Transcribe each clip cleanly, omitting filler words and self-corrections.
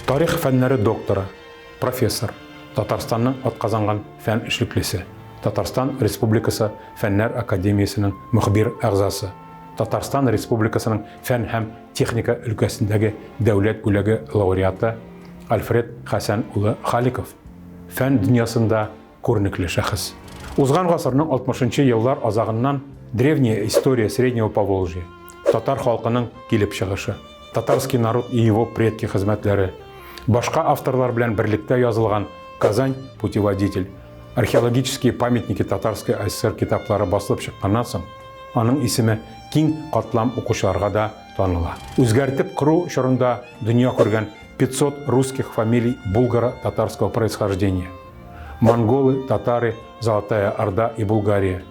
Тарих фәннәре докторы, профессор, Татарстанның атказанган фән эшлеклесе, Татарстан Республикасы Фәннәр академиясенең мөхбир әгъзасы, Татарстан Республикасының фән һәм техника өлкәсендәге дәүләт бүләге лауреаты Альфред Хәсән улы Халиков фән дөньясында күренекле шәхес. Узган гасырның 60 нчы еллар азагыннан Древняя история Среднего Поволжья, Татар халкының килеп чыгышы, Татарский народ и его предки хезмәтләре, башка авторлар белән берлектә язылган Казань, путеводитель, Археологические памятники Татарской АССР китаплары басылып чыкканнан соң, аның исеме киң катлам укучыларга да таныла. Үзгәртеп кору чорында дөнья күргән 500 русских фамилий булгаро-татарского происхождения, Монголы, татары, Золотая Орда и Булгария,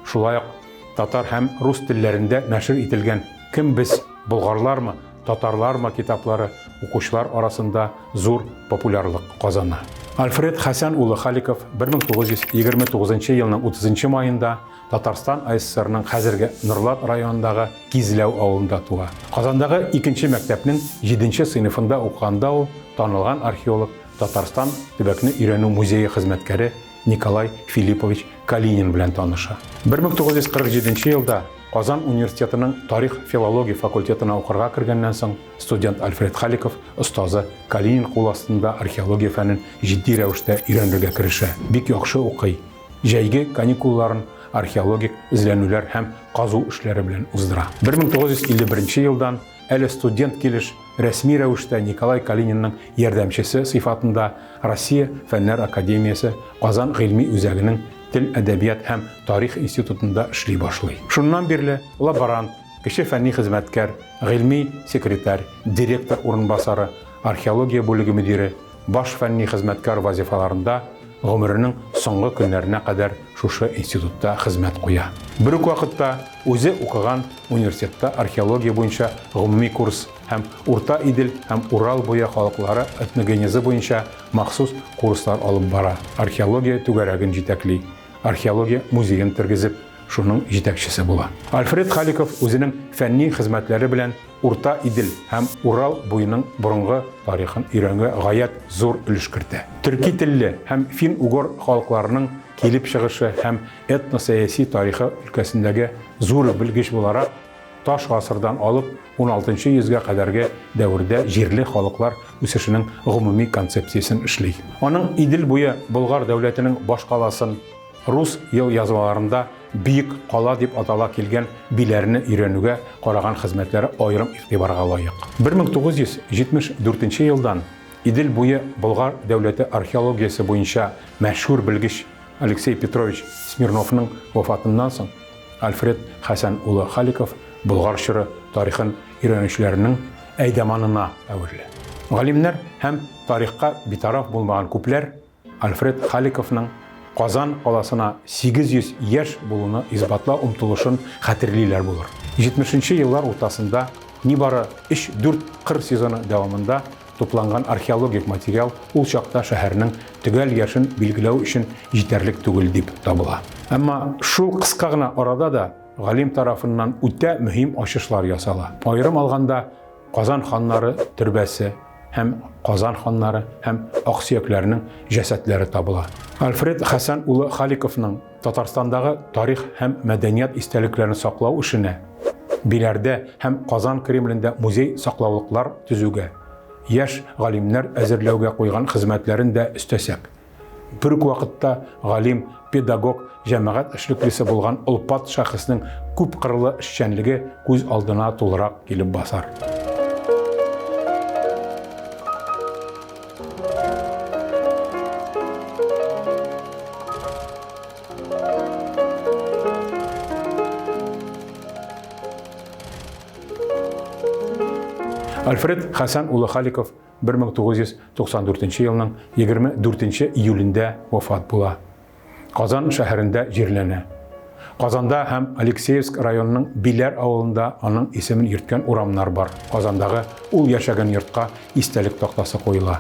шулай ук татар һәм рус телләрендә нәшер ителгән Кем без, болгарлармы, татарлармы китаплары укучылар арасында зур популярлык казана. Альфред Хәсән улы Халиков 1929 елның 30 маенда Татарстан АССРның хәзерге Норлат районындагы Кизләү авылында туа. Казандагы икенче мәктәпнең җиденче сыйныфында укыганда ул танылган археолог, Татарстан төбәкне өйрәнү музее хезмәткәре Николай Филиппович Калинин белән таныша. 1947 елда Казан университетының тарих-филология факультетына укырга кергәннән соң, студент Альфред Халиков остазы Калинин кул астында археология фәнен җитди рәвештә өйрәнергә керешә. Бик яхшы укый. Җәйге каникулларын археологик эзләнүләр һәм казу эшләре белән уздыра. 1951 елдан әле студент килеш рәсми рәвештә Николай Калининның ярдәмчесе сыйфатында Россия Фәннәр академиясе Казан гыйльми үзәгенең Тел, әдәбият һәм тарих институтында эшли башлый. Шуннан бирле лаборант, кече фәнни хезмәткәр, гыйльми секретарь, директор урынбасары, археология бүлеге мөдире, баш фәнни хезмәткәр вазифаларында гомеренең соңгы көннәренә кадәр шушы институтта хезмәт куя. Бер үк вакытта үзе укыган университетта археология буенча гомуми курс һәм Урта Идел һәм Урал буе халыклары этногенезы буенча махсус курслар алып бара, археология түгәрәген җитәкли, археология музеен тергезеп, шуның җитәкчесе була. Альфред Халиков үзенең фәнни хезмәтләре белән Урта Идел һәм Урал буеның борынгы тарихын өйрәнүгә гаять зур өлеш кертә. Төрки телле һәм фин-угор халыкларының килеп чыгышы һәм этносәяси тарихы өлкәсендәге зур белгеч буларак, таш гасырдан алып уналтынчы йөзгә кадәрге дәвердә җирле халыклар үсешенең гомуми концепциясен эшли. Аның Идел буе Болгар дәүләтенең башкаласын, рус елъязмаларында Бөек кала дип атала килгән Биләрне өйрәнүгә караган хезмәтләре аерым игътибарга лаек. 1974 елдан Идел буе Болгар дәүләте археологиясе буенча мәшһүр белгеч Алексей Петрович Смирновның вафатыннан соң Альфред Хәсән улы Халиков Болгар чоры тарихын өйрәнүчеләрнең әйдаманына әверелә. Галимнәр һәм тарихка битараф булмаган күпләр Альфред Халиковның Казан каласына 800 яшь булуны исбатлау омтылышын хәтерлиләр булыр. 70 нче еллар уртасында нибары өч-дүрт кыр сезоны дәвамында тупланган археологик материал ул чакта шәһәрнең төгәл яшен билгеләү өчен җитәрлек түгел дип табыла. Әмма шул кыска гына арада да галим тарафыннан үтә мөһим ачышлар ясала. Аерым алганда, Казан ханнары төрбәсе һәм Казан ханнары һәм аксөякләренең җәсәдләре табыла. Альфред Хәсән улы Халиковның Татарстандагы тарих һәм мәдәният истәлекләрен саклау эшенә, Биләрдә һәм Казан Кремлендә музей-саклаулыклар төзүгә, яшь галимнәр әзерләүгә куйган хезмәтләрен дә өстәсәк, Бер үк вакытта галим, педагог, җәмәгать эшлеклесе булган олпат шәхеснең күпкырлы эшчәнлеге күз алдына тулырак килеп басар. Альфред Хәсән улы Халиков 1994 елның 24 июлендә вафат була. Казан шәһәрендә җирләнә. Казанда һәм Алексеевск районының Биләр авылында аның исемен йөрткән урамнар бар. Казандагы ул яшәгән йортка истәлек тактасы куела.